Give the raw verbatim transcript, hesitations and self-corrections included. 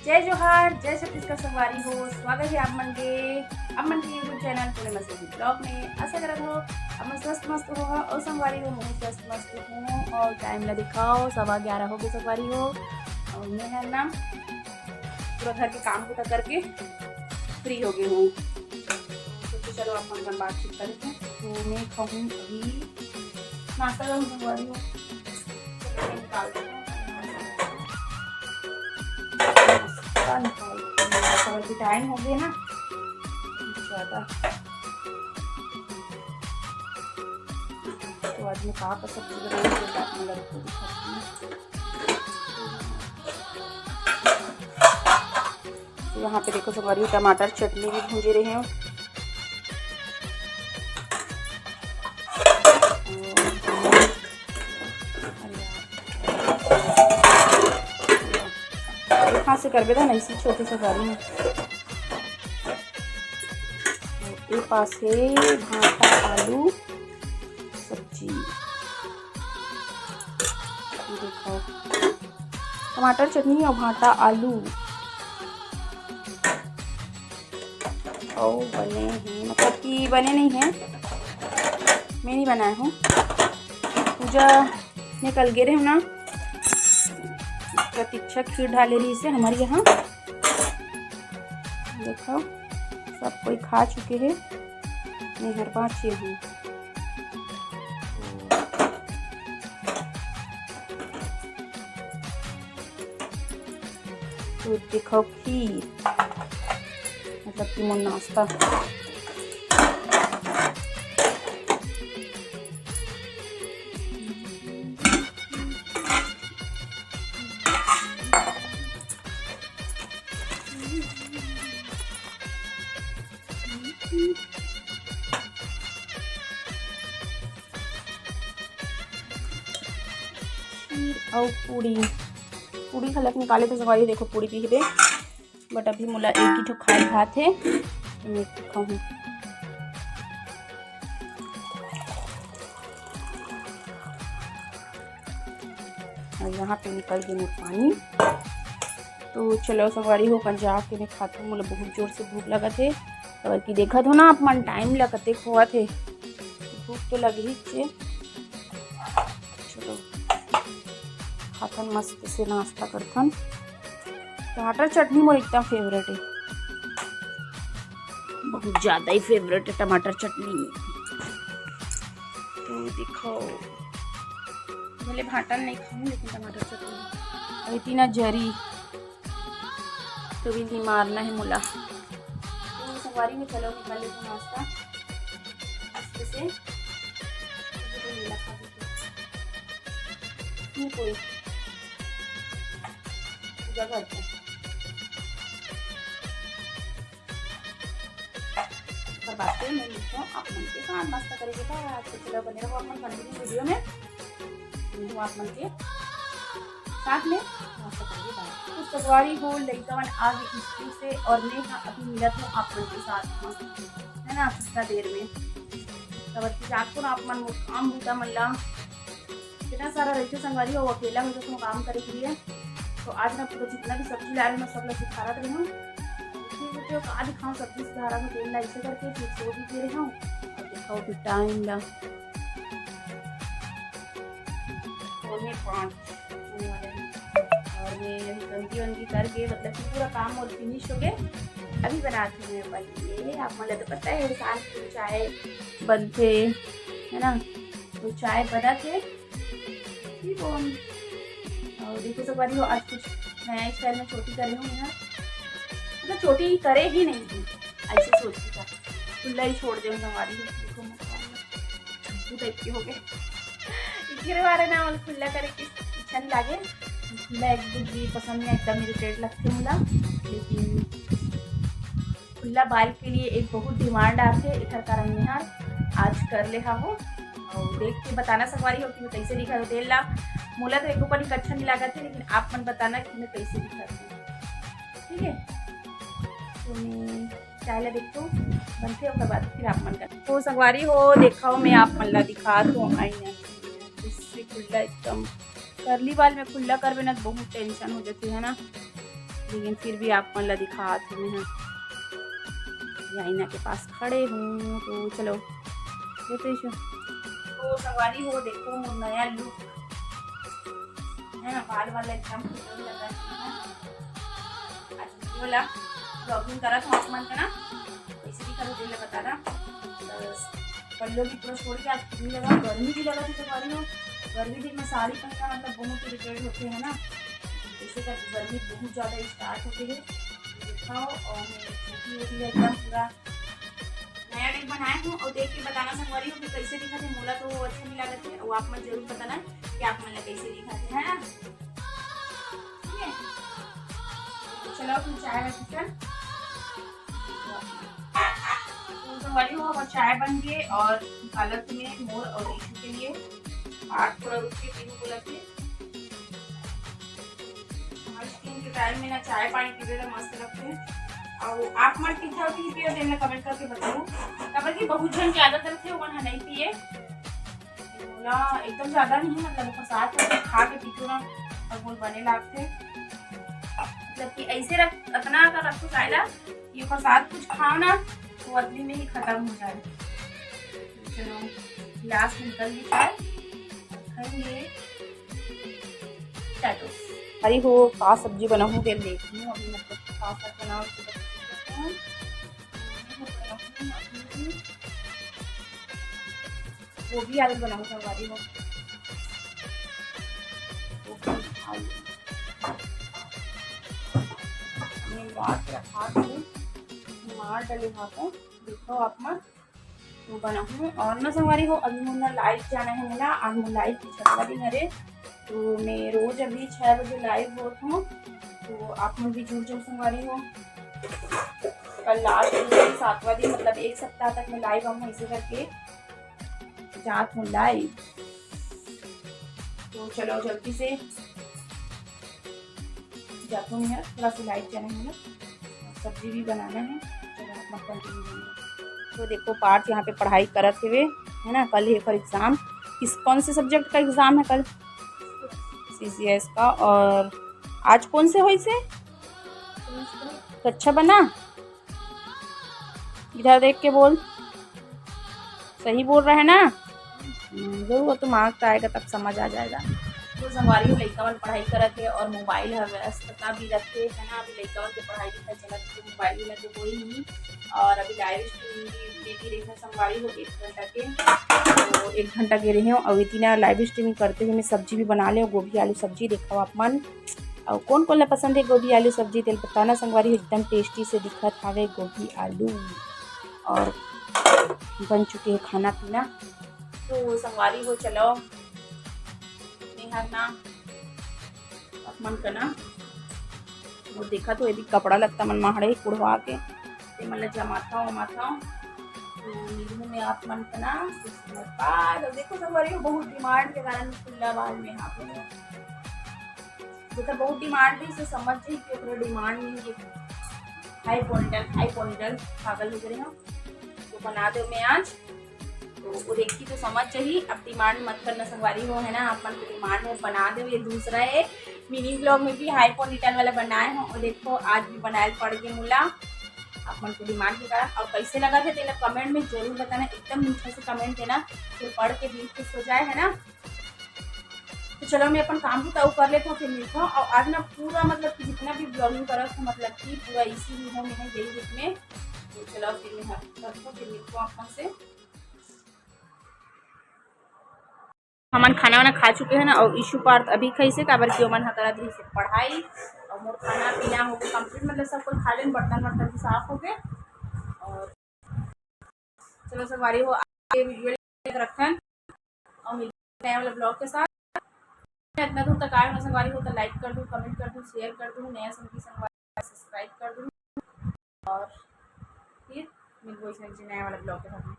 जय जोहार, जय छत्तीसगढ़ संगवारी हो, स्वागत है आप मन के, आप मन के YouTube चैनल पुणे मस्ती ब्लॉग में। आशा करत हो आप मन स्वस्थ मस्त हो और संगवारी हो, मैं स्वस्थ मस्त हूँ। और टाइम ला दिखाओ, सवा ग्यारह हो गए संगवारी हो। और मैं है ना पूरा घर के काम पूरा करके फ्री हो गई हूँ। तो चलो आप मन बातचीत करते हैं। तो मैं खाऊँ अभी नाश्ता करूँ संगवारी हो। चलो मैं निकाल देती हूँ। नाश्ता निकाल देती हूँ। नाश्ता की टाइम हो गई ना ज़्यादा। तो आज मैं का का सब्जी बनाई, तो आप मन ला दिखाती हूँ। तो यहाँ पे देखो संगवारी, टमाटर चटनी भी भूंजे रहे हैं। और हाथ से करबे था ना, इसी छोटे से बारी में। और ये पास है भाटा आलू सब्जी। ये देखो, टमाटर चटनी और भाटा आलू। और बने हैं, मतलब कि बने नहीं हैं, मैं नहीं बनाया हूँ। पूजा में कल गे रहे हूँ ना, प्रतीक्षा खीर डाले रही से हमारे यहाँ। देखो, सब कोई खा चुके हैं, मैं हर बाँचे हूँ। तो देखो खीर, मतलब कि मोर नाश्ता। खीर अउ पूड़ी, पूड़ी घलक निकाले थे संगवारी, देखो पूड़ी पीसबे, but अभी मोला एक ही ठो खाए भात है, तो मैं एक ठो खाऊँ। और यहाँ पे निकल गए मोर पानी। तो चलो संगवारी हो, कन जाके मैं खाती हूँ, मोला बहुत जोर से भूख लगत है। काबर कि देखत हो ना आप मन, टाइम ला कतेक होवत है, भूख तो लग ही छे। चलो खाथन, मस्त से नाश्ता करथन। टमाटर चटनी मोर एकदम फेवरेट है, बहुत ज़्यादा ही फेवरेट है टमाटर चटनी। तो दिखाओ, भले भाटा नहीं खाऊँ लेकिन टमाटर चटनी। और इतना जरी तो भी नहीं मारना है मोला। तो संगवारी में चलो निकाल लेते हैं नाश्ता। आस्ते से। ये कोई पूजा घर पे। पर बातें मैं मिलता हूँ आप मन के साथ नाश्ता करेंगे। तो आज के चलो बने रहो आप मन कंटिन्यू वीडियो में, मिलूँ आप मन के साथ में नाश्ता करेंगे। तो संगवारी हो, लइका मन आ गए स्कूल से और मैं हाँ अभी मिलत हूँ आप मन के साथ में, है ना, कितना देर में। तब अच्छी जात को ना आप मन काम बूता मन ला कितना सारा रहिथे संगवारी हो, अकेला हो जाथे काम करे के लिए। तो आज ना पूरा जितना भी सब्जी ला रहे हैं, मैं सब ला सुखारत रहे हूँ। फिर जो का दिखाऊँ, सब्जी सुधारा हूँ, तेल ला ऐसे करके फिर सो भी दे रहे हूँ। और दिखाओ भी टाइम ला पौने पाँच होने वाले हैं। और मैं अभी कंघी वंघी करके, मतलब कि पूरा काम और फिनिश हो गए, अभी बनाती हूँ मैं भाई। ये आप मन ला तो पता है, इंसान की चाय बनते है ना, तो चाय बना थे ठीक हो। और देखो संगवारी हो, आज कुछ नया स्टाइल में चोटी करे हूँ यहाँ, मतलब चोटी करे ही नहीं थी, ऐसे सोच के था खुला ही छोड़ दे संगवारी हो। देखो मत झब्बू टाइप के हो गए। इकरे बारे ना मन खुला करे के इच्छा नहीं लागे, खुला एक दो भी पसंद नहीं, एकदम इरिटेट लगते मुला। लेकिन खुला बाल के लिए एक बहुत डिमांड आथे, एकर कारण मैं हर आज कर ले हवो। और देख के बताना संगवारी हो कि मैं कैसे दिखत हो तेल ला। मोला तो एको पनी अच्छा नहीं लागत है, लेकिन आप मन बताना कि मैं कैसे दिखत हूँ, ठीक है? तो मैं चाय ला देखतो बनथे, ओकर बाद फिर आप मन का। तो संगवारी हो, देखो मैं आप मन ला दिखात हूँ आईना, इससे खुला एकदम करली बाल में खुला करबे ना तो बहुत टेंशन हो जाती है ना। लेकिन फिर भी आप मन ला दिखात हूँ मैं ह। ये आईना के पास खड़े हूँ, तो चलो, ये तो इशू। तो संगवारी हो, देखो मोर नया लुक है ना, बाल वाला एकदम खुलने लगा है ना। आज वीडियो ला vlogging करत हूँ आप मन का ना, कैसे दिखत हो तेला बताना। बस पल्लो भी पूरा छोड़ के आज कितनी लगा, गर्मी भी लगा थी संगवारी हो। गर्मी दिन में साड़ी पहनना मतलब बहुत इरिटेट होते हैं ना, जैसे तक गर्मी बहुत ज़्यादा स्टार्ट होती है। दिखाओ, और मैं छोटी हो गई है एकदम पूरा नया टाइप बनाए हूँ, और देख के बताना संगवारी हो कि कैसे दिखत है। मोला तो वो अच्छा नहीं लगत है, वो आप मन जरूर बताना कि आप मन ला कैसे दिखत है, है ना? ठीक है, तो चलो फिर चाय वाय पीकर। तो संगवारी हो, हमार चाय बन गई और हालत में मोर और ईशु के लिए आज थोड़ा रुक के पीहूँ बोला के। आज दिन के टाइम में ना चाय पानी पीबे ला मस्त लगथे। अउ आप मन पीथव कि नहीं पीथव, तेन ला कमेंट करके बताओ। काबर कि बहुत झन के आदत रहिथे, ओमन ह नहीं पिए। मोला एकदम ज्यादा नहीं, मतलब ओकर साथ में खा के पीथों ना, अउ मोला बने लागथे। मतलब कि ऐसे रख, अतना अगर रखो चाय ला कि ओकर साथ कुछ खाओ ना, तो अतनी में ही खत्म हो जाए। चलो, गिलास में निकल ली चाय, खाएंगे। टाटो। अरे हो, का सब्जी बनाहूँ, तेल देखती हूँ अभी, मतलब का साग बनाऊँ, तो बताती हूँ। गोभी आलू बनाऊँ संगवारी हो। गोभी आलू। ये बात रखा थी, मार डाले हाथों, देखो आप मन। तो बनाहूँ। और ना संगवारी हो, अभी मोर ना लाइव जाना है ना, आज मोर लाइव की छठवा दिन हरे, तो मैं रोज अभी छः बजे लाइव होत हूँ, तो आप मन भी जुड़ जाओ संगवारी हो। कल लास्ट दिन, सातवां दिन, मतलब एक सप्ताह तक मैं लाइव आऊँ, ऐसे करके जात हूँ लाइव। तो चलो जल्दी से जाती हूँ मैं, थोड़ा सा लाइट जाना है ना, सब्जी भी बनाना है। चलो, अपना कंटिन्यू करेंगे। तो देखो, पार्थ यहाँ पे पढ़ाई करत हुए, है ना, कल है एकर एग्जाम। किस, कौन से सब्जेक्ट का एग्जाम है कल? सीसीएस का। और आज कौन से होइस हे? तो अच्छा बना? इधर देख के बोल, सही बोल रहा है ना? हम्म, जरूर, वो तो मार्क्स आएगा तब समझ आ जाएगा। तो संगवारी हो, लइका मन पढ़ाई करत हे और मोबाइल ह व्यस्तता भी रखते है ना। अभी लइका मन के पढ़ाई लिखाई चलत हे, मोबाइल में तो कोई नहीं। और अभी लाइव स्ट्रीम भी दीदी देखा संगवारी हो एक घंटा के, तो एक घंटा के रहे हो। और इतना लाइव स्ट्रीमिंग करते हुए मैं सब्जी भी बना ले, गोभी आलू सब्जी। देखो आप मन, और कौन कौन ला पसंद है गोभी आलू सब्जी, तेल बताना संगवारी हो। एकदम टेस्टी से दिखत हावे गोभी आलू। और बन चुके हैं खाना पीना। तो संगवारी हो, चलो मेहर ना आप मन का ना वो देखा तो ये भी कपड़ा लगता मन माहड़े कुड़वा के, ते मन ला जमाता उमाता। तो मिलूँ मैं आप मन का ना कुछ समय बाद। और देखो संगवारी हो, बहुत डिमांड के कारण खुला बाल में यहाँ पे जैसे बहुत डिमांड रही, तो समझ जाइए कि ओकरा डिमांड नहीं है। हाई पोनीटेल, हाई पोनीटेल, पागल हो गए हम। तो बना दे मैं आज, तो वो देखी तो समझ जाही। अब डिमांड मत करना संगवारी हो, है ना, अपन के डिमांड में बना दे। ये दूसरा है, मिनी ब्लॉग में भी हाई पोनीटेल वाला बनाए हो, और देखो आज भी बनाए पड़ गए मुला अपन के डिमांड के कारण। और कैसे लगा थे तेला कमेंट में जरूर बताना, एकदम मीठा से कमेंट देना, फिर पढ़ के दिल खुश हो जाए, है ना। तो चलो मैं अपन काम भी ताऊ कर लेता हूँ, फिर मिलता हूँ। और आज ना पूरा मतलब कि जितना भी ब्लॉगिंग करत हूँ मतलब कि पूरा इसी में हूँ मैं यही रूप में। तो चलो फिर मैं करता हूँ, फिर मिलता हूँ अपन से। हमन खाना वाना खा चुके हैं ना, और ईशु पार्थ अभी खाइसे, काबर कि ओमन ह करत रहिसे पढ़ाई, और मोर खाना पीना हो गए कंप्लीट, मतलब सब कोई खा लेन, बर्तन वर्तन भी साफ हो गए। और चलो संगवारी हो, आगे वीडियो रखन और मिलते हैं नया वाला ब्लॉग के साथ। इतना दूर तक आए हो संगवारी हो तो लाइक कर दो, कमेंट कर दो, शेयर कर दो, नया संगी संगवारी सब्सक्राइब कर दो। और फिर मिलबो इस नया वाला ब्लॉग के साथ में।